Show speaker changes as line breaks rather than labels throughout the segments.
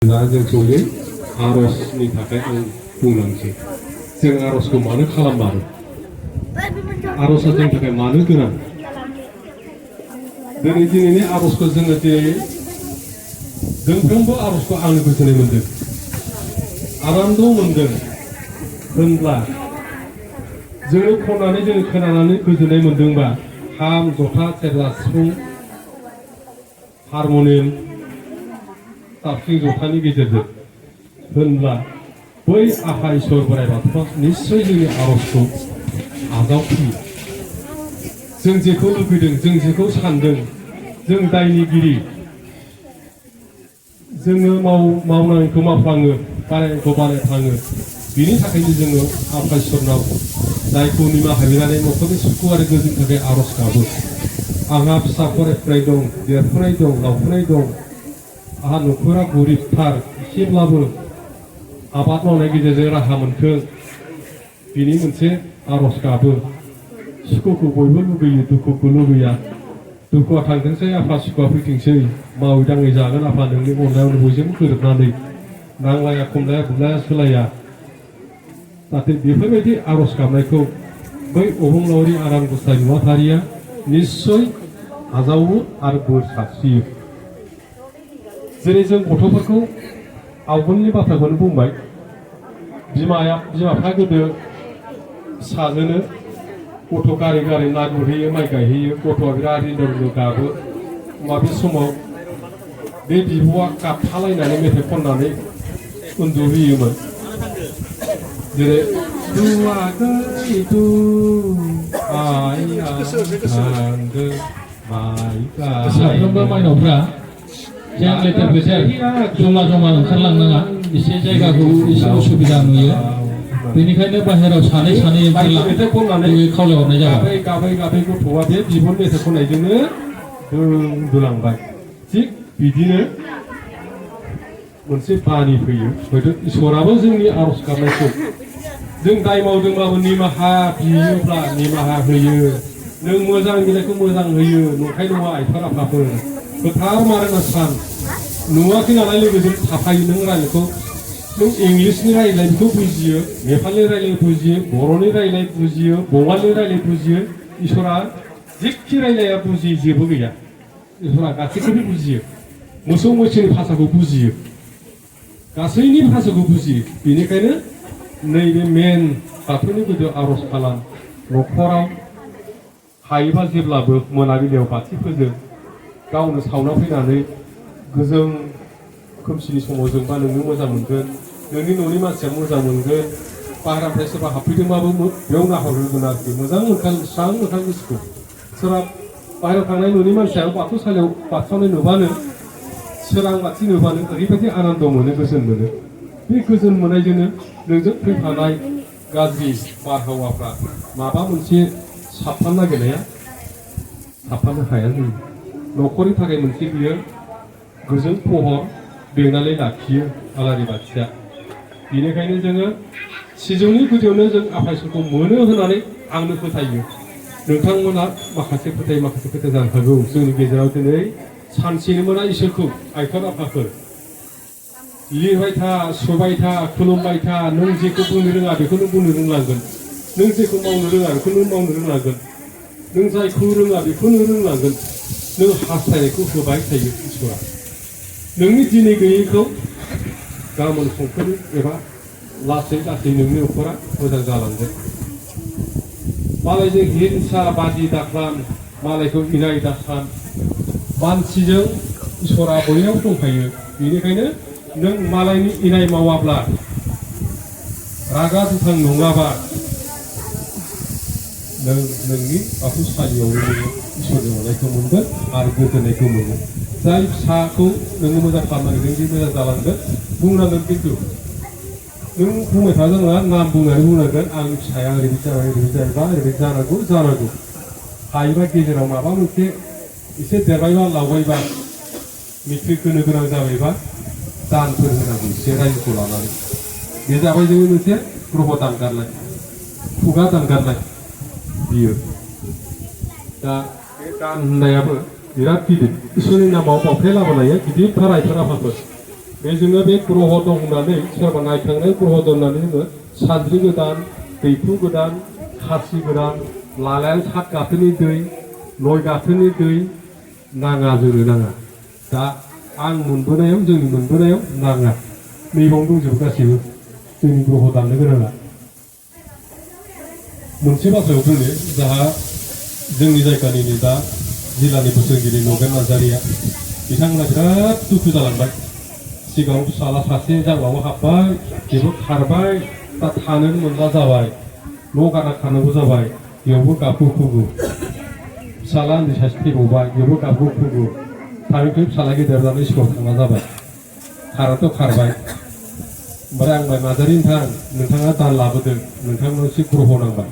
जों जयै आर'जनि थाखाय आं बुंलांसै जों आर'जखौ मानो खालाममारो आर'जआ जोंनि थाखाय मानो गोनां दिनैनि आर'जखौ जोङो दिनै दोंफ्रोमबो आर'जखौ आंनो गोजोननाय मोनदों आरामद' मोनदों होनब्ला जोङो खननानै जोङो खोनानानै गोजोननाय मोनदोंबा खाम जथा सेरजा सिफुं हारमनियाम जाबस्रिं जथानि गेजेरजों होनब्ला बै आफा इसोर बोराइ बाथौआ निस्सय जोंनि आर'जखौ आजावफैयो जों जेखौ लुबैदों जों जेखौ सानदों जों दायनिगिरि जोङो मावनांगौखौ मावफ्लाङो बानायनायखौ बानायफ्लाङो बिनि थाखायनो जोङो आफा इसोरनाव जायखौ निमाहा बिनानै न'खरनि सुखु आरो गोजोननि थाखाय आर'ज गाबो आंहा फिसा फरायफुनाय दं देरफुनाय दं लावफुनाय दं आहा न'खरा गोरिबथार एसेब्लाबो आबाद मावनाय गेजेरजों राहा मोनथों बिनि मोनसे आर'ज गाबो सुखुखौ बयबो लुबैयो दुखुखौ लुबैया दुखुआ थांथोंसै आफा सुखुआ फैथोंसै मावै दाङै जागोन आफा नोंनि अननायावनो बयजोंबो गोरोबनानै नांलाया खमलाया बुलाया सोलाया जाहाथे बेफोरबायदि आर'ज गाबनायखौ बै अबंलावरि आनान गसाइ नुवाथारिया निस्सय आजावो आरो बोर सारस्रियो जेरै जों गथ'फोरखौ आवगोलनि बाथ्राखौनो बुंबाय बिमाफ्रा गोदो फिसाजोनो गथ' गारै गारै ना गुरहैयो माइ गायहैयो गथ'आ बिराद रिन्दर गाबो माबे समाव बे बिब'आ गाबथालायनानै मेथाइ खननानै उन्दुहोयोमोन जेरै दुवागैदु आइया थांदो माइ
साफ्रोमबो माइनावफ्रा जें लेथेर फेथेर जमा जमा ओंखारलांनाङा एसे जायगाखौ एसे उसुबिदा नुयो बेनिखायनो बाहेरायाव सानै
मेथाइ खननानै
खावलायहरनाय जाबाय
गाबै गथ'आ बे बिब'नि मेथाइ खननायजोंनो उन्दुलांबाय थिग बिदिनो मोनसे बानि फैयो हयथ' इसोराबो जोंनि आर'ज गाबनायखौ जों दाय मावदोंबाबो निमाहा बियोब्ला निमाहा होयो नों मोजां बिलाइखौ मोजां होयो नंखाय नङा आइफोर आफाफोर फोथार मारोना सान नुवाखै नालाय लोगोजों थाफायो नों रायलायखौ नों इंलिसनि रायलायनायखौ बुजियो नेपालनि रायलाय बुजियो बर'नि रायलाय बुजियो बंगालनि रायलाय बुजियो इसोरा जिखि रायलाया बुजियो जेबो गैया इसोरा गासैखौबो बुजियो मोसौ मैसोनि भाषाखौ बुजियो गासैनि भाषाखौ बुजियो बेनिखायनो नैबे मेन बाथौनि गुदियाव आर'ज खालाम न'खराव हायोबा जेब्लाबो मोनाबिलियाव बाथि फोजों गावनो सावना फैनानै गोजों खोमसिनि समाव जोंबा नोंनो मोजां मोनगोन नोंनि न'नि मानसिया मोजां मोनगोन बाहेरानिफ्राय सोरबा हाबफैदोंबाबो बेयाव नाहरगोन आरोखि मोजां मोनखां स्रां मोनखां गोसोखौ सोरबा बाहेरायाव थांनाय न'नि मानसिया बाथौसालियाव बाथौनाय नुबानो सोरां बाथि नुबानो ओरैबायदि आनन्द मोनो गोजोन मोनो बे गोजोन मोननायजोंनो नोंजों फैफानाय गाज्रि बारहावाफ्रा माबा मोनसे साबफानो नागिरनाया साबफानो हाया जायो न'खरनि थाखाय मोनसे बियो गोजोन फहर बेंनानै लाखियो आलारि बाथिया बेनिखायनो जोङो सिजौनि गुदियावनो जों आफा इसोरखौ मोनो होननानै आंनो फोथायो नोंथांमोना माखासे फोथाय जानो हागौ जोंनि गेजेराव दिनै सानसेनो मोना इसोरखौ आइफोर आफाफोर लिरबाय था सुबाय था खुलुमबाय था नों जेखौ बुंनो रोङा बेखौनो बुंनो रोंलांगोन नों जेखौ मावनो रोङा बेखौनो मावनो रोंलांगोन नों जायखौ रोङा बेखौनो रोंलांगोन नों हास्थायनायखौ होबाय थायो इसोरा नोंनि दिनै गैयैखौ गाबोन संफोर एबा लासै नोंनि न'खरा मोजां जालांगोन मालायजों हिंसा बादि दाखालाम मालायखौ इनाय दासान मानसिजों इसोरा बयनाव दंखायो बेनिखायनो नों मालायनि इनाय मावाब्ला रागा दुथां नङाबा नोंनि बाथौसालियावनो नोङो इसोरनि अननायखौ मोनगोन आरो गोजोननायखौ मोनगोन जाय फिसाखौ नोङो मोजां खालामनांगोन बे मोजां जालांगोन बुंनांगोन खिन्थु नों बुंबाय थानो नाङा नाम बुंनानै बुंनांगोन आंनि फिसाया ओरैबायदि जायोबा ओरैबायदि जानांगौ हायोबा गेजेराव माबा मोनसे एसे देरबायबा लावबायबा मेट्रिक होनो गोनां जाबायबा दानफोर होनांगौ एसे रायजोखौ लानानै बे जाबाय जोंनि मोनसे ग्रह दानगारनाय खुगा दानगारनाय बियो दा बे दान होननायाबो बिराद गिदिर इसोरनि नामाव बावथाय लाबोनाया गिदिरथार आइफोर आफाफोर बे जोङो बे ग्रह दं होननानै सोरबा नायखांनाय ग्रह दं होननानै जोङो सान्द्रि गोदान दैहु गोदान खासि गोदान लालायानो 7 गाथोनि दै 9 गाथोनि दै नाङा जोंनो नाङा दा आं मोनबोनायाव जोंनि मोनबोनायाव नाङा नैबावनो दंजोबो गासैबो जोंनि ग्रह दाननो गोनाङा मोनसे बाथ्रायाव बुंनो जाहा जोंनि जायगानिनो दा जिल्लानि बोसोरगिरि नगेन नार्जारिया बिथांमोना बिराद दुखु जालांबाय सिगाङाव फिसाला सासे जांलायाव हाबबाय बेबो खारबाय दा थानोनो मोनला जाबाय न' गारना खारनांगौ जाबाय बेयावबो गाबगु खुगु फिसाला उन्दै सासे थैबावबाय बेयावबो गाबगु खुगु थाङै फिसाला गेदेर जानानै स्कुलाव थांना जाबाय खाराथ' खारबाय ओमफ्राय आं बुंबाय नार्जारि नोंथाङा दान लाबोदों नोंथांनाव एसे ग्रह नांबाय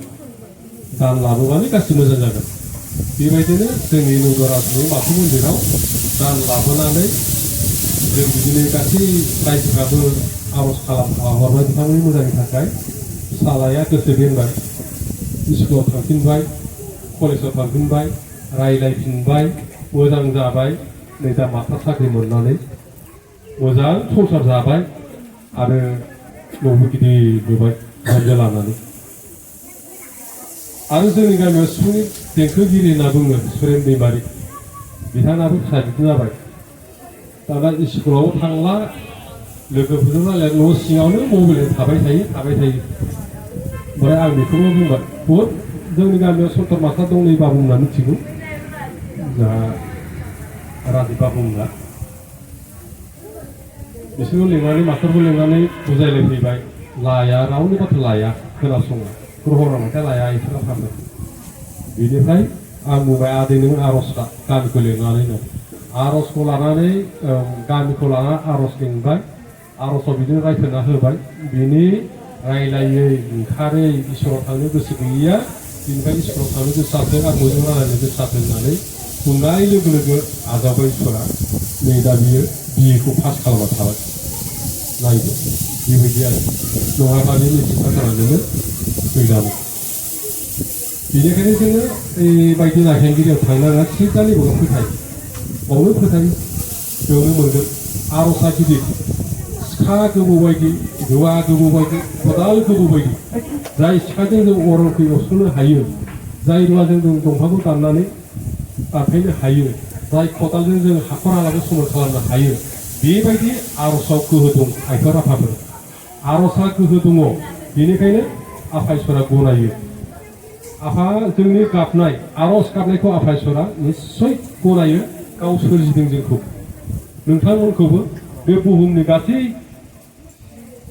दान लाबोबानो गासिबो मोजां जागोन बेबायदिनो जोंनि नौदरासनि बाथौ मन्दिराव दान लाबोनानै जों बिदिनो गासै रायजोफ्राबो आर'ज हरबाय बिथांमोननि मोजांनि थाखाय फिसालाया गोसो दोनबाय स्कुलाव थांफिनबाय कलेजाव थांफिनबाय रायज्लायफिनबाय मोजां जाबाय नै दा मास्टार साख्रि मोननानै मोजां संसार जाबाय आरो न'बो गिदिर लुबाय हानजा लानानै आरो जोंनि गामियाव सिफुंनि देंखोगिरि होनना बुङो सुरेन दैमारि बिथाङाबो फिसा बिदि जाबाय दाना स्कुलाव थांला लोगोफोरजों रायज्लाय न' सिङावनो मबाइलजों थाबाय थायो ओमफ्राय आं बेखौबो बुंबाय बहुद जोंनि गामियाव सन्तर मास्टार दं नै बाबु होनना मिथिगौ जोंहा राजिब बाबु होनना बिसोरखौ लिंनानै मास्टारखौ लिंनानै बुजायलायफैबाय लाया रावनि बाथ्रा लाया खोनासङा ग्रह नांनायखाय लाया इसोरा फानो बेनिफ्राय आं बुंबाय आदै नों आर'ज गामिखौ लिंनानैनो आर'जखौ लानानै गामिखौ लानानै आर'ज लिंबाय आर'जआव बिदिनो रायफोरना होबाय बिनि रायलायै ओंखारै इसोराव थांनो गोसो गैयैया बिनिफ्राय इसोराव थांनो गोसो जाथों आं मोजां रायलायनो गोसो जाथों होननानै बुंनाय लोगो लोगो आजावबाय इसोरा नै दा बियो बिएखौ पास खालामना थाबाय नायदो बेबायदि आरो नङाबा बे मेट्रिक पास जानानैनो फैलामोन बेनिखायनो जोङो बेबायदि नायखांगिरियाव थांनाङा सिदानि बावनो फोथायो बावनो फोथायो बेयावनो मोनगोन आर'जआ गिदिर सिखा गोबौ बायदि रुवा गोबौ बायदि खदाल गोबौ बायदि जाय सिखाजों जों अरनखौ एवस्रांनो हायो जाय रुवाजों जों दंफांखौ दाननानै दानफायनो हायो जाय खदालजों जों हाखर हालाखौ समान खालामनो हायो बेबायदि आर'जआव गोहो दं आइफोर आफाफोर आर'जआ गोहो दङ बेनिखायनो आफा इसोरा गनायो आफा जोंनि गाबनाय आर'ज गाबनायखौ आफा इसोरा निस्सय गनायो गाव सोरजिदों जोंखौ नोंथांमोनखौबो बे बुहुमनि गासै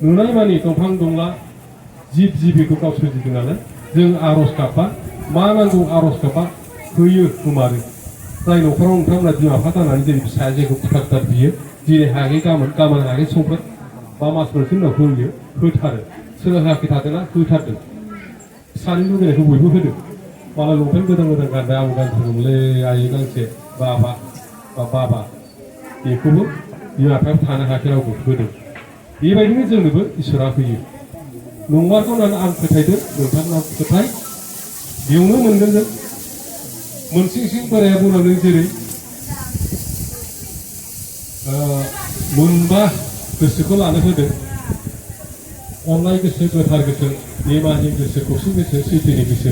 नुनाय मानि दंफां दंला जिब जिबिखौ गाव सोरजिदों नालाय जों आर'ज गाबबा मा नांगौ आर'ज गाबबा होयो होमारो जाय न'खराव नोंथांमोना बिमा बिफा जानानै जों फिसाया जेखौ खुथार बियो दिनै हायाखै गाबोन हायाखै समफोर बा मास मोनसे उनाव होयो होथारो सोरबा होआखै थादोंना होथारदों फिसानि लुगैनायखौ बयबो होदों मालाय लंपेन्ट गोदान गानबाय आं गानथारगौमोनलै आयै गांसे बाबा बेखौबो बिमा बिफाया थानो हायाखै रावबो होदों बेबायदिनो जोंनोबो इसोरा होयो नंमारगौ होननानै आं फोथायदों नोंथांमोना फोथाय बेयावनो मोनगोन जों मोनसिं बोराया बुंलांदों जेरै मोनबा गोसोखौ लानो होदों अननाय गोसो गोथार गोसो नेमानि गोसो खौसे गोसो सैथोनि गोसो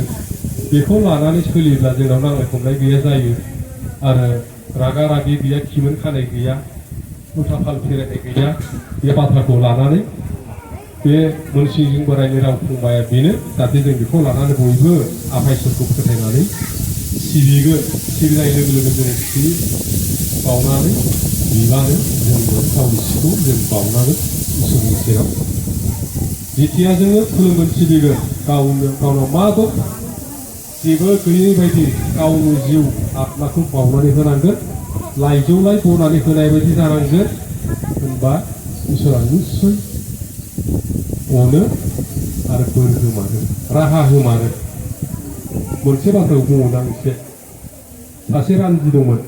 बेखौ लानानै सोलियोब्ला जोंनाव नांलाय खमलाय गैया जायो आरो रागा रागि गैया खिमोन खानाय गैया उल्था फाल फेरायनाय गैया बे बाथ्राखौ लानानै बे मोनसिंजों बोरायनि राव फंबाया बेनो जाहाथे जों बेखौ लानानै बयबो आफा इसोरखौ फोथायनानै सिबिगोन सिबिनाय लोगो लोगो जों सि बावनानै बिबानो जोंबो गावनि सिखौ जों बावनानै इसोरनि सेराव जेथिया जोङो खुलुमगोन सिबिगोन गावनाव मा दं जेबो गैयै बायदि गावनि जिउ आत्माखौ बावनानै होनांगोन लाइजौलाय बनानै होनाय बायदि जानांगोन होनबा इसोरा निस्सय अनो आरो बोर होमारो राहा होमारो मोनसे बाथ्राखौ बुंबावदों आं एसे सासे रान्दि दंमोन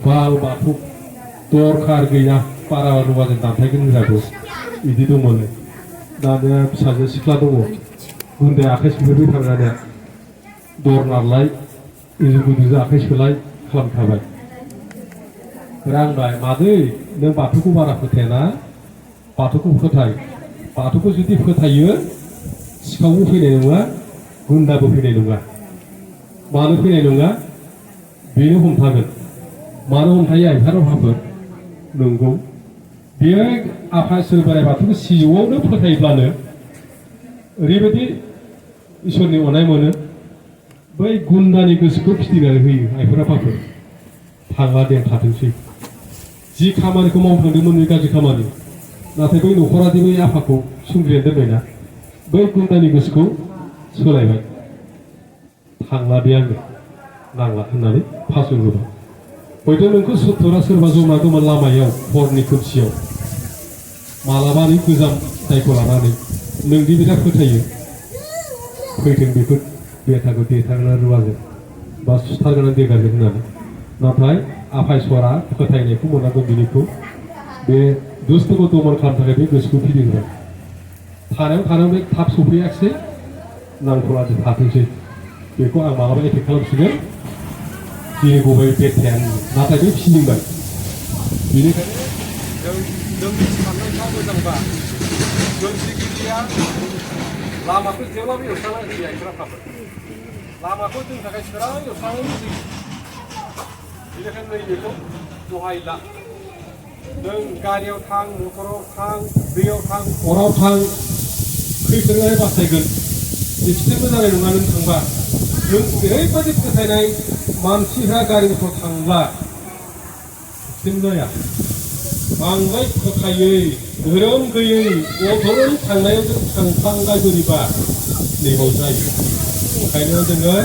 बाल बाथौ दरखार गैया बारा रुवाजों दानफायगोन होनजागौ बिदि दंमोन दानिया फिसाजो सिख्ला दङ गुन्दै आखाइ सोफैबाय थांनाया दर नारलाय गुदुंजों आखाइ सोलाय खालामखाबाय रांबाय मादै नों बाथौखौ बारा फोथायाना बाथौखौ फोथाय बाथौखौ जुदि फोथायो सिखावबो फैनाय नङा गुन्दाबो फैनाय नङा मानो फैनाय नङा बेनो हमथागोन मानो हमथायो आइ आफाफोर नंगौ बेयो आफा इसोर बोराइ बाथौखौ सिजौआवनो फोथायब्लानो ओरैबायदि इसोरनि अननाय मोनो बै गुन्दानि गोसोखौ फिदिंनानै होयो आइफोर आफाफोर थांला दे थाथोंसै जि खामानिखौ मावखांदोंमोन बे गाज्रि खामानि नाथाय बै न'खरादि बै आफाखौ सुंग्रिनानै दोनबायना बै गुन्दानि गोसोखौ सोलायबाय थांला दे आङो नांला होननानै फासय होबाय हयथ' नोंखौ सुथुरा सोरबा जमा जमा लामायाव हरनि खोमसियाव मालाबानि गोजाम जायखौ लानानै नोंदि बिराद फोथायो फैथों बेफोर बेथाखौ देथारगोन रुवाजों बा सुथारगोन देगारगोन होननानै नाथाय आफा इसरा फोथायनायखौ मोनागौ बिनिखौ बे दुस्थ'खौ दमन खालामनो थाखाय बे गोसोखौ फिदिंबाय थानायाव बे थाब सफैयाखिसै नांथ'ला थाथोंसै बेखौ आं मालाबा एटेक खालामसिगोन दिनै गुबै बेथायानो नाथाय बे फिदिंबाय बेनिखायनो जोंनि साननायफ्रा मोजांबा जोंसिगिरिया लामाखौ जेब्लाबो एवस्रांना होयो आइफोराफ्राबो लामाखौ जोंनि थाखाय सोरां एवस्रांनानै होयो बेनिखायनो नैबेखौ दहायला नों गारियाव थां मटराव थां दैयाव थां अराव थां खैफोदनिफ्राय बासायगोन एक्सिडेन्टबो जानाय नङा नों थांबा नों ओरैबायदि फोथायनाय मानसिफ्रा गारि मटर थांब्ला एक्सिडेन्ट जाया बांद्राय फोथायै धोरोम गैयै धोरोम थांनायाव जों थांफ्लांबाय बोरैबा नैबाव जायो ओंखायनो जोङो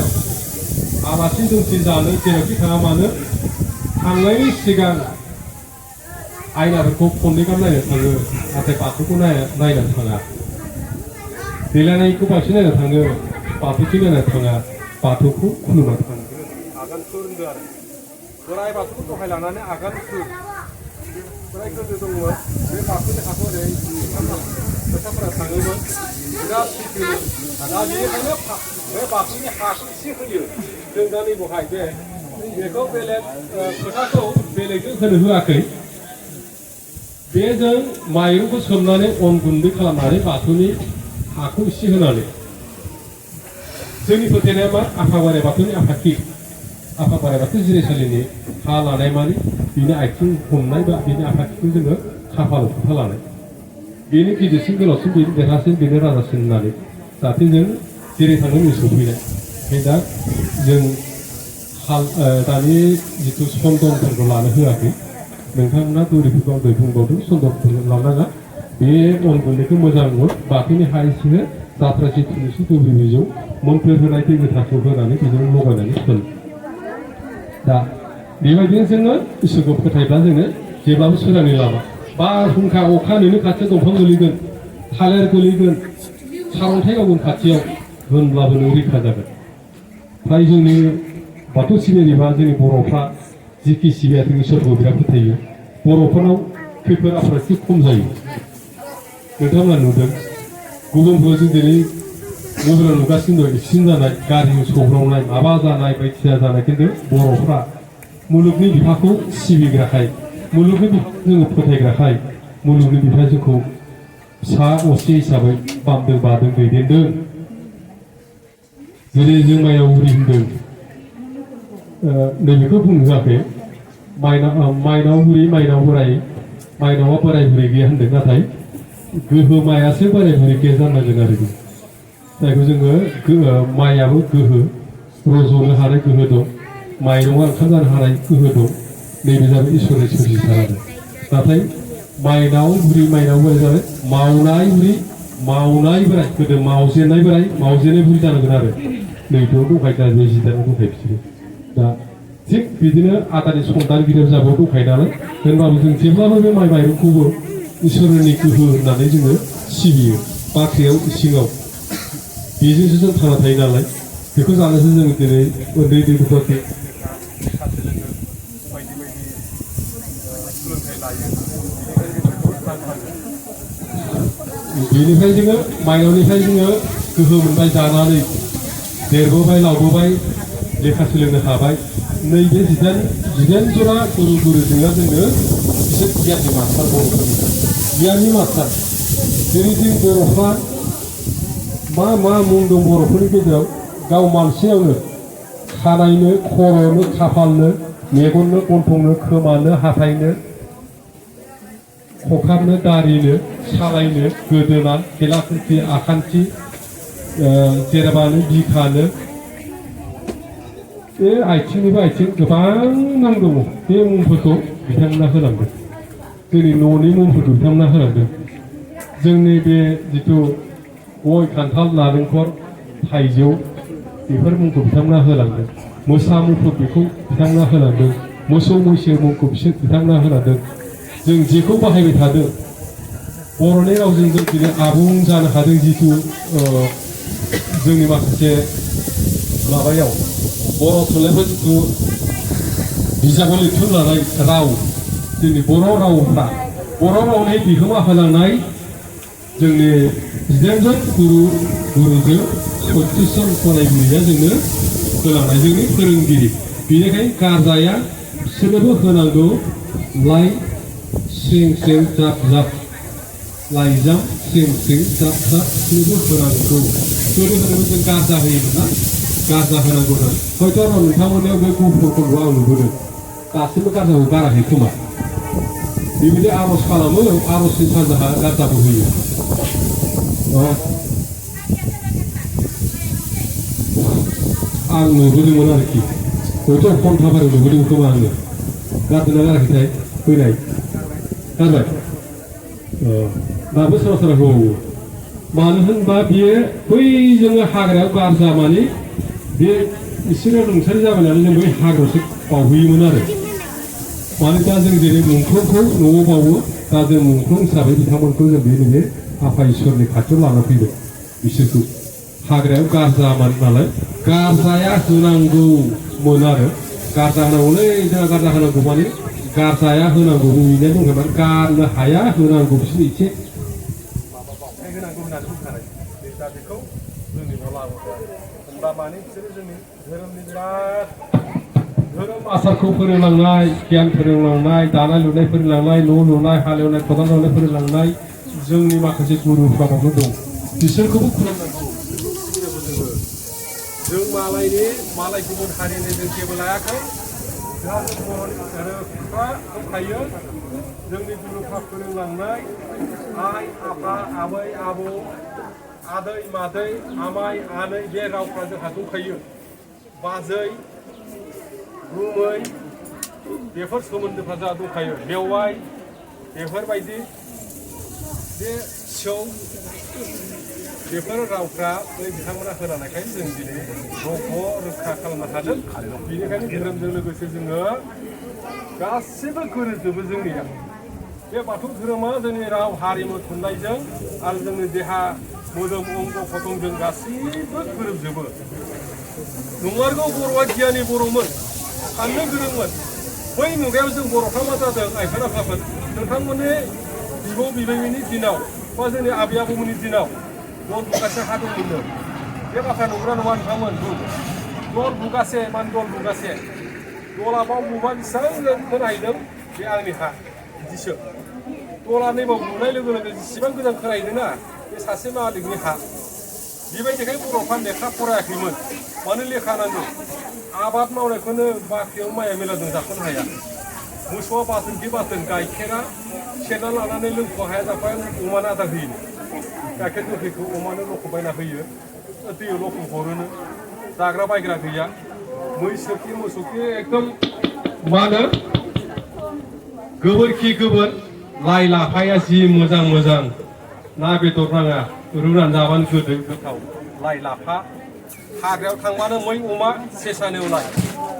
आलासि दुमसि जानो जेरावखि थाङा मानो थांनायनि सिगां आयनाफोरखौ खननै गाहाम नायनो थाङो नाथाय बाथौखौ नायनो थाङा देलायनायखौ बांसिन नायनो थाङो बाथौखौ नायनो थाङा बाथौखौ खुलुमनानै थाङो आगानफोर होनदों आरो बोराइ बाथौखौ दहाय लानानै आगानफोर बोराइ गोदो दंमोन बे बाथौनि हाखौ ओरै खोथाफोरा थाङोमोन बिराद सैथोमोन दा बेनिखायनो बे बाथौनि हाखौ एसे होयो जों दा नैबेवहाय बेखौ बेलेग खोथाखौ बेलेगजों होनो होआखै बे जों माइरंखौ सोमनानै अन गुन्दै खालामनानै बाथौनि हाखौ एसे होनानै जोंनि फोथायनाया मा आफा बोराइ बाथौनि आफाखि आफा बोराइ बाथौ जिरायसालिनि हा लानाय माने बिनि आथिं हमनाय बा बिनि आफाखिखौ जोङो खाफालाव खोथा लानाय बेनि गिदिरसिन गोलावसिन बेनि देरहासिन बेनि राजासिन होननानै जाहाथे जों जेरै थांदों जों सफैनाय ओमफ्राय दा जों दानि जिथु सन्दनफोरखौ लानो होआखै नोंथांमोना दौरिफोरखौ आं दहाय बुंबावदों सन्दनफोरखौ लानाङा बे अन गुन्दैखौ मोजां बाथौनि हा एसे जाथ्रासि थुलुसि दौरि बिजौ मोन्थोर होनाय दै गोथारखौ होनानै बेजों लगायनानै सोल दा बेबायदिनो जोङो इसोरखौ फोथायब्ला जोङो जेब्लाबो सोरांनि लामा बारहुंखा अखा नोंनि खाथियाव दंफां गोलैगोन थालिर गोलैगोन सारअन्थाइ गावगोन खाथियाव होनब्लाबो नों रैखा जागोन फ्राय जोंनि बाथौ सिबियारि बा जोंनि बर'फ्रा जिखि सिबिया जों इसोरखौ बिराद फोथायो बर'फोरनाव खैफोद आफोदा एसे खम जायो नोंथांमोना नुदों गुबुनफोर जों दिनै मबाइलाव नुगासिनो दं एक्सिडेन्ट जानाय गारि सौग्रावनाय माबा जानाय बायदिसिना जानाय खिन्थु बर'फ्रा मुलुगनि बिफाखौ सिबिग्राखाय मुलुगनि बिफाखौ जोङो फोथायग्राखाय मुलुगनि बिफाया जोंखौ फिसा असे हिसाबै बामदों बादों दैदेनदों जेरै जों माइनाव बुरि होनदों नैबेखौ बुंनो होआखै माइनाव बुरि माइनाव बोराइ माइनावा बोराइ बुरै गैया होनदों नाथाय गोहो मायासो बोराइ बुरै गैया जानांगोन आरो जायखौ जोङो माइयाबो गोहो रज'नो हानाय गोहो दं माइरङा ओंखाम जानो हानाय गोहो दं नैबे जाबाय इसोरनि सोरजिथार आरो नाथाय माइनाव बुरि जाबाय मावनाय बुरि मावनाय बोराइ गोदो मावजेननाय बोराइ मावजेननाय बुरि जानांगोन आरो नैबेयाव दंखायो दा बे जिदानाव दंखायो बिसोरो दा थिग बिदिनो आदानि संदान गिदिर जाबाव दंखायो नालाय होनबाबो जों जेब्लाबो बे माइरंखौबो इसोरनि गोहो होननानै जोङो सिबियो बाख्रियाव इसिङाव बेजोंसो जों थांना थायो नालाय बेखौ जानोसो जों दिनै उन्दै गथ'फोरखौ बायदि बायदि सोलोंथाइ लायो बेनिफ्राय जोङो माइनावनिफ्राय जोङो गोहो मोनबाय जानानै देरबोबाय लावबोबाय लेखा सोलोंनो हाबाय नैबे जिदाइन जरा गुरु गुरुजोंना जोंनो बिसोर गियाननि मास्टार बर'फोरनि गियाननि मास्टार जेरै जों बर'फ्रा मा मुं दं बर'फोरनि गेजेराव गाव मानसियावनो खानायनो खर'नो खाफालनो मेगननो गन्थंनो खोमानो हाथायनो खखारनो दारिनो सालायनो गोदोना खेलाखुन्थि आखान्थि जेराबानो बिखानो बे आथिंनिबो आथिं गोबां नाम दङ बे मुंफोरखौ बिथांमोना होलांदों जोंनि न'नि मुंफोरखौ बिथांमोना होलांदों जोंनि बे जिथु गय खान्थाल नारेंखल थाइजौ बेफोर मुंखौ बिथांमोना होलांदों मोसा मुंफोर बेखौ बिथांमोना होलांदों मोसौ मैसो मुंखौ बिथांमोना होलांदों जों जेखौ बाहायबाय थादों बर'नि रावजों जों दिनै आबुं जानो हादों जिथु जोंनि माखासे माबायाव बर' थुनलाइफोर जिथु बिजाबाव लिरथुम लानाय राव जोंनि बर' रावफ्रा बर' रावनि बिहोमा होलांनाय जोंनि 18 जन गुरुजों 36 जन फरायगिरिया जोंनो होलांनाय जोंनि फोरोंगिरि बेनिखायनो गारजाया बिसोरनोबो होनांगौ लाइ स्रिं स्रिं जाब जाब लाइजाम स्रिं स्रिं जाब जाब बिसोरनोबो होनांगौ गोदो होनोबो जों गारजा होयोमोन ना गारजा होनांगौ ना हयथ' आरो नोंथांमोननियाव बे गुफुरफोरखौ आं नुबोदों दासिमबो गारजाखौ गाराखै खोमा बेबायदि आर'ज खालामो आर'जनि सानजाहा गारजाबो होयो आं नुबोदोंमोन आरोखि हयथ' खन्थाफारियाव नुबोदों खोमा आङो गारदोंना गाराखैथाय फैनाय गारबाय दाबो सोरबा सोरबा होबावो मानो होनबा बियो बै जोङो हाग्रायाव गारजा माने बे इसोरा रुंसारि जाबाय नालाय जों बै हाग्रायावसो बावहैयोमोन आरो माने दा जों जेरै मुंख्लंखौ न'आव बावो दा जों मुंख्लं हिसाबै बिथांमोनखौ जों बे नैबे आफा इसोरनि खाथियाव लाना फैदों बिसोरखौ हाग्रायाव गारजा नालाय गारजाया होनांगौमोन आरो गारजा होनांगौलै जोंहा गारजा होनांगौ माने गारजाया होनांगौ रुइनाय दंखायमोन गारनो हाया होनांगौ बिसोर एसे होनांगौ होननानै बुंखानाय दा बेखौ जोंनि न' लाबोदों होनबा माने बिसोरो जोंनि धोरोमनि बिराद धोरोम आसारखौ फोरोंलांनाय गियान फोरोंलांनाय दानाय लुनाय फोरोंलांनाय न' लुनाय हालेवनाय खदाल जावनाय फोरोंलांनाय जोंनि माखासे गुरुफ्राबो दं बिसोरखौबो खुलुमनांगौ जों मालाय गुबुन हारिनि जों जेबो लायाखै जोंहा बर'नि धोरोमफ्रा दंखायो जोंनि गुरुफ्रा फोरोंलांनाय आइ आफा आबै आबौ आदै मादै आमाइ आनै बे रावफ्रा जोंहा दंखायो बाजै गुमै बेफोर सोमोन्दोफ्रा जोंहा दंखायो बेवाइ बेफोरबायदि बे फिसौ बेफोर रावफ्रा बै बिथांमोना होलांनायखायनो जों दिनै गावखौ रैखा खालामनो हादों बेनिखायनो धोरोमजों लोगोसे जोङो गासिबो गोरोबजोबो जोंनिया बे बाथौ धोरोमा जोंनि राव हारिमु थुनलाइजों आरो जोंनि देहा मोदोम अंग फथंजों गासैबो गोरोबजोबो नंमारगौ बर'आ गियानि बर'मोन साननो गोरोंमोन बै मुगायाव जों बर'फ्रा मा जादों आइफोर आफाफोर नोंथांमोननि बिबौ बिबैनि दिनाव बा जोंनि आबै आबौमोननि दिनाव दल बुगासे हा दंमोननो बे बाथ्रा नंगौना नङा नोंथांमोन दल बुगासे माने दल बुगासे दला बाव बुबा बेसेबां खोनाहैदों बे आंनि हा बिदिसो दला नैबाव बुनाय लोगो लोगो जेसेबां गोजान खोनाहैदों ना बे सासे मालिकनि हा बेबायदिखाय बर'फ्रा लेखा फरायाखैमोन मानो लेखा नांगौ आबाद मावनायखौनो बाख्रियाव माइया मेलाजों जाख'नो हाया मोसौआ बाथोन खि बाथोन गाइखेरा सेरना लानानै लोंख' हाया जाफाया अमानो आदार होयो गाइखेर गोखैखौ अमानो लख' बायना होयो दैयाव लख' हरोनो जाग्रा बायग्रा गैया मैसोखि मोसौखि एकदम मा होनो गोबोरखि गोबोर लाइ लाफाया जि मोजां मोजां ना बेदर नाङा रुनानै जाबानो गोदै गोथाव लाइ लाफा हाग्रायाव थांबानो मै अमा सेसा नेवलाय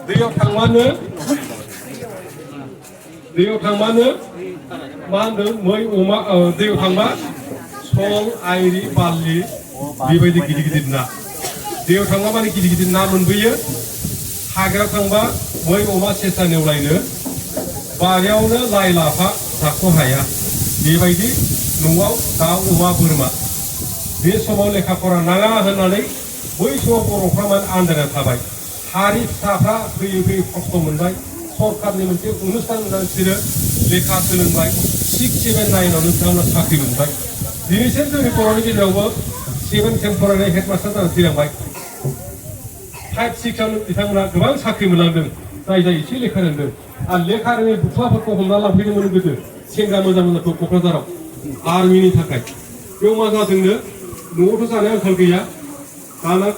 दैयाव थांबानो मा होनदों मै अमा दैयाव थांबा सल आइरि बारलि बेबायदि गिदिर गिदिर ना दैयाव थांबा माने गिदिर गिदिर ना मोनबोयो हाग्रायाव थांबा मै अमा सेसा नेवलायनो बारियावनो लाइ लाफा जाख' हाया बेबायदि न'आव दाउ अमा बोरमा बे समाव लेखा फरा नाङा होननानै बै समाव बर'फ्रा माने आन्दायना थाबाय हारि फिसाफ्रा फैयै फैयै खस्थ' मोनबाय सरकारनि मोनसे अनुस्थान बिसोरो लेखा सोलोंबाय 6, 7, 9आवनो बिथांमोना साख्रि मोनबाय दिनैसिम जोंनि बर'नि गेजेरावबो 7, 10 फरायनाय हेडमास्टार जानानै थैलांबाय 5, 6आवनो बिथांमोना गोबां साख्रि मोनलांदों जाय एसे लेखा रोंदों आरो लेखा रोङै बुथुवाफोरखौ हमना लांफैदोंमोन गोदो सेंग्रा मोजां मोजांखौ क'क्राझाराव आर्मिनि थाखाय बेयाव मा जादोंनो न'आवथ' जानाय आंखाल गैया दाना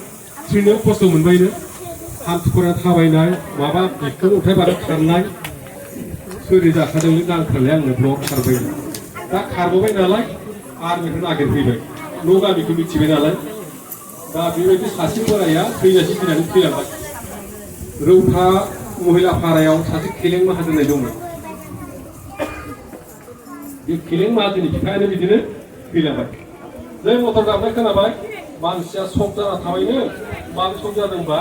थैनो खस्थ' मोनबायनो हान्थुफोरा थाबायनाय माबा बिखौ अन्थाइ बारा खारनाय सोरनि जाखादोंनो नांथारलाय आंनो ब्लक खारबाय दा खारबोबाय नालाय आर्मिखौ नागिरफैबाय न' गामिखौ मिथिबाय नालाय दा बेबायदि सासे बोराया थैजासे गिनानै थैलांबाय रौता महिला फारायाव सासे खेलें माहाजोन दंमोन बे खेलें माहाजोननि बिफायानो बिदिनो थैलांबाय जै मटर गाबनाय खोनाबाय मानसिया सक जाना थाबायनो मानो सक जादोंबा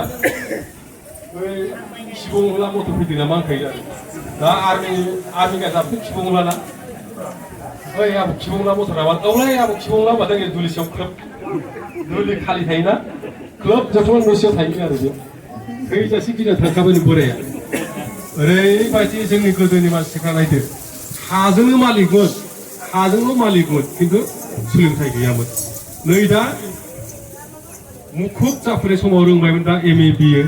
बै खिबुंला मटर फैदों ना मा होनखायो आरो दा आर्मि गाजाबथ' खिबुंलाना ओइ आबौ खिबुंला मटर गाबा औलाय आबौ खिबुंला होनबाथाय दुलिसेयाव ख्रोब दुलि खालि थायोना ख्लोब जथ'मान न'सेयाव थायो आरो बे थैजासे गिना थांखाबायनो बोराया ओरैबायदि जोंनि गोदोनि मानसिफ्रा नायदो हाजोंनो मालिकमोन खिन्थु सोलोंथाइ गैयामोन नै दा मुखुब जाफुनाय समाव रोंबायमोन दा MA BA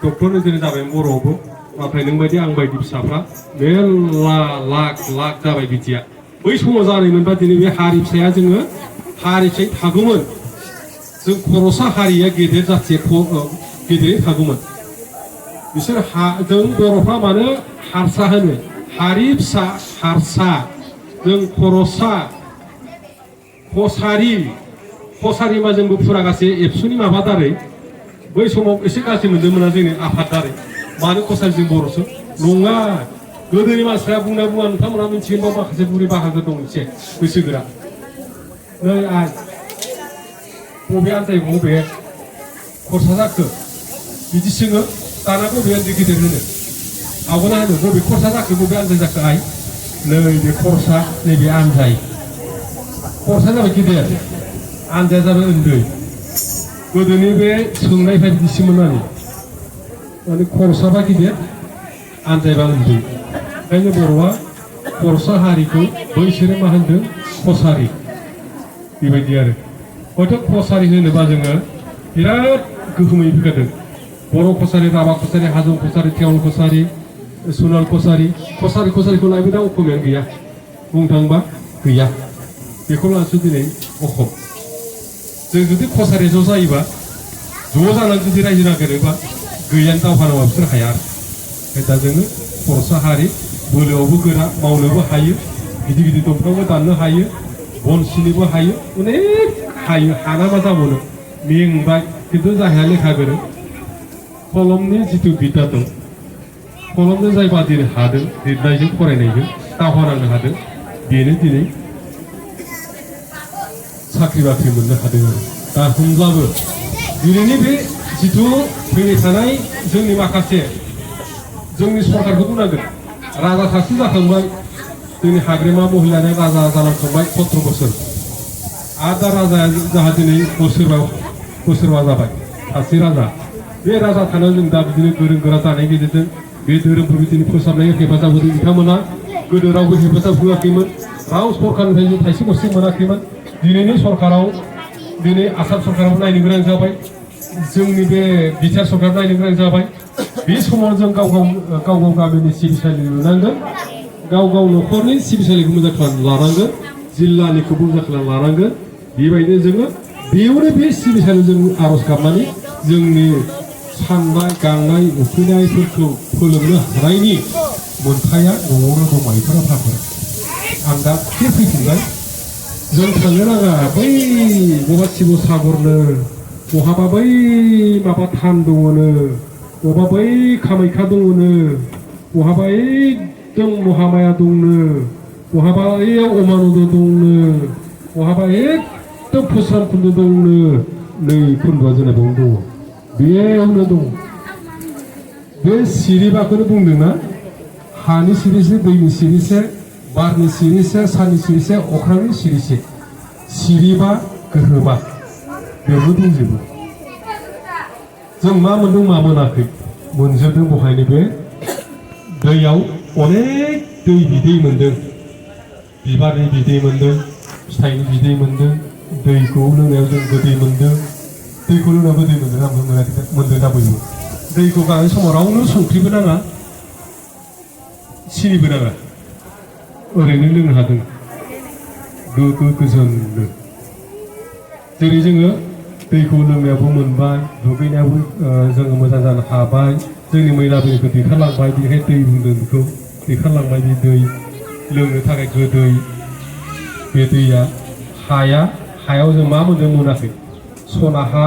डक्टर इन्जिनियार जाबाय बर'आवबो नाथाय नों बायदि आं बायदि फिसाफ्रा मेरला लाख जाबाय बिदिया बै समाव जानायमोनबा दिनै बे हारि फिसाया जोङो हारि फिसायै थागौमोन जों खर'सा हारिया गेदेर जाथि गेदेरै थागौमोन बिसोर जों बर'फ्रा मानो हारसा होनो हारि फिसा हारसा जों खर'सा कसारि मा जोंबो फुरा गासै एबसुनि माबा दारै बै समाव एसे गाज्रि मोनदोंमोन जोंनि आफाद दारै मानो कसारिजों बर'सो नङा गोदोनि मानसिफ्रा बुंना नोंथांमोनहा मिथिगोन माखासे बुरि बाहागो दं एसे बैसोगोरा नै आइ बबे आनजाय बबे खरसा जाखो बिदि सोङो दाना बबे आनजाय गिदिर होनो आवगोला होनो बबे खरसा जाखो बबे आनजाय जाखो आइ नै बे खरसा नैबे आनजाय खरसा जाबाय गिदिर आनजाया जाबाय उन्दै गोदोनि बे सोंनायफ्रा बिदिसोमोन माने खरसाबा गिदिर आनजायबा उन्दै ओंखायनो बर'आ खरसा हारिखौ बैसोरो मा होनदों कसारि बेबायदि आरो हयथ' कसारि होनोबा जोङो बिराद गोहोमै फैखादों बर' कसारि राभा कसारि हाजं कसारि टेवल कसारि सोनाल कसारिखौ लायबो दा असमियानो गैया बुंनो थाङोबा गैया बेखौ लानोसो दिनै असम जों जुदि कसारि ज' जायोबा ज' जानानै जुदि रायजो नागिरोबा गैयानो दावहा नांबा बिसोर हाया दा जोङो खरसा हारि बोलोआवबो गोरा मावनोबो हायो गिदिर दंफांबो दाननो हायो बन सिननोबो हायो अनेक हायो हाना मा जाबावनो मेंबाय खिन्थु जायहा लेखा गोरों कलमनि जिथु बिद्या दं कलमजों जायबा दिनै हादों लिरनायजों फरायनायजों दावहा नांनो हादों बेनो दिनै साख्रि बाख्रि मोननो हादों आरो दा होमब्लाबो दिनैनि बे जिथु फैबाय थानाय जोंनि माखासे जोंनि सरकारखौ बुंनांगोन राजा सासे जाखांबाय जोंनि हाग्रामा महिलाया राजा जालांखांबाय 17 बोसोर आरो दा राजाया जोंहा दिनै बोसोरबा जाबाय सासे राजा बे राजा थानायाव जों दा बिदिनो गोरों गोरा जानायनि गेजेरजों बे धोरोमफोरखौ दिनै फोसाबनायाव हेफाजाब होदों बिथांमोना गोदो रावबो हेफाजाब होआखैमोन राव सरकारनिफ्राय जों थाइसे गरसे मोनाखैमोन दिनैनि सरकाराव दिनै आसाम सरकाराव नायनो गोनां जाबाय जोंनि बे बिटिआर सरकार नायनो गोनां जाबाय बे समाव जों गाव गामिनि सिबिसालि लुनांगोन गाव न'खरनि सिबिसालिखौ मोजां खालामना लानांगोन जिल्लानिखौबो मोजां खालामना लानांगोन बेबायदिनो जोङो बेयावनो बे सिबिसालिजों आर'ज गाबनानै जोंनि साननाय गांनाय उखैनायफोरखौ फोलोमनो हानायनि मोन्थाया न'आवनो दं माइफोरा फाफोर आं दा फैफिनबाय जों थांनो नाङा बै बबा शिबसागरनो बहाबा बै माबा थान दङनो बहाबा बै कामाख्या दङनो बहाबा एकदम महामाया दंनो बहाबा अमानन्द दंनो बहाबा एकदम फुस्राम कुन्द दंनो नै कुन्दआ जोंना बेयावनो दङ बेयावनो दङ बे सिरिबाखौनो बुंदोंना हानि सिरिसे दैनि सिरिसे बारनि सिरिसे साननि सिरिसे अख्रांनि सिरिसे सिरिबा गोहोबा बेयावनो दंजोबो जों मा मोनदों मा मोनाखै मोनजोबदों बहायनो बे दैयाव अनेक दै बिदै मोनदों बिबारनि बिदै मोनदों फिथाइनि बिदै मोनदों दैखौ लोंनायाव जों गोदै मोनदों दैखौ लोंनायाव गोदै मोनदों ना मोनदों ना बयबो दैखौ गांनाय समाव रावनो संख्रिबो नाङा सिनिबो नाङा ओरैनो लोंनो हादों गोगो गोजोननो जेरै जोङो दैखौ लोंनायावबो मोनबाय दुगैनायावबो जोङो मोजां जानो हाबाय जोंनि मैला दैखौ दैखारलांबाय बेनिखायनो दै बुंदों बेखौ दैखारलांबाय बे दै लोंनो थाखाय गोदै बे दैया हायाव जों मा मोनदों मोनाखै सना हा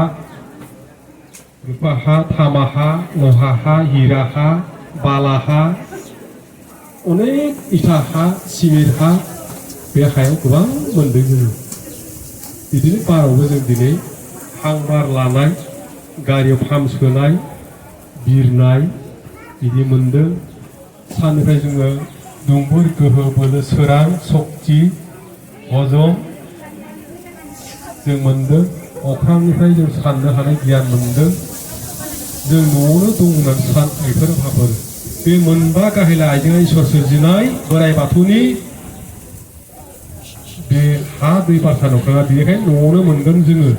रुपा हा तामा हा लहा हा हिरा हा बाला हा अनेक इथा हा सिमेन्ट हा बे हायाव गोबां मोनदों जोङो बिदिनो बारावबो जों दिनै हां बार लानाय गारियाव फाम सोनाय बिरनाय बिदि मोनदों साननिफ्राय जोङो दुंबुर गोहो बोलो सोरां सक्ति हजम जों मोनदों अख्रांनिफ्राय जों साननो हानाय गियान मोनदों जों न'आवनो दं होननानै सान बेफोर हाफोर बे मोनबा गाहाय आइजेंआ इसोर सोरजिनाय बोराइ बाथौनि बे हा दै बार सान अख्राङा बेनिखायनो न'आवनो मोनगोन जोङो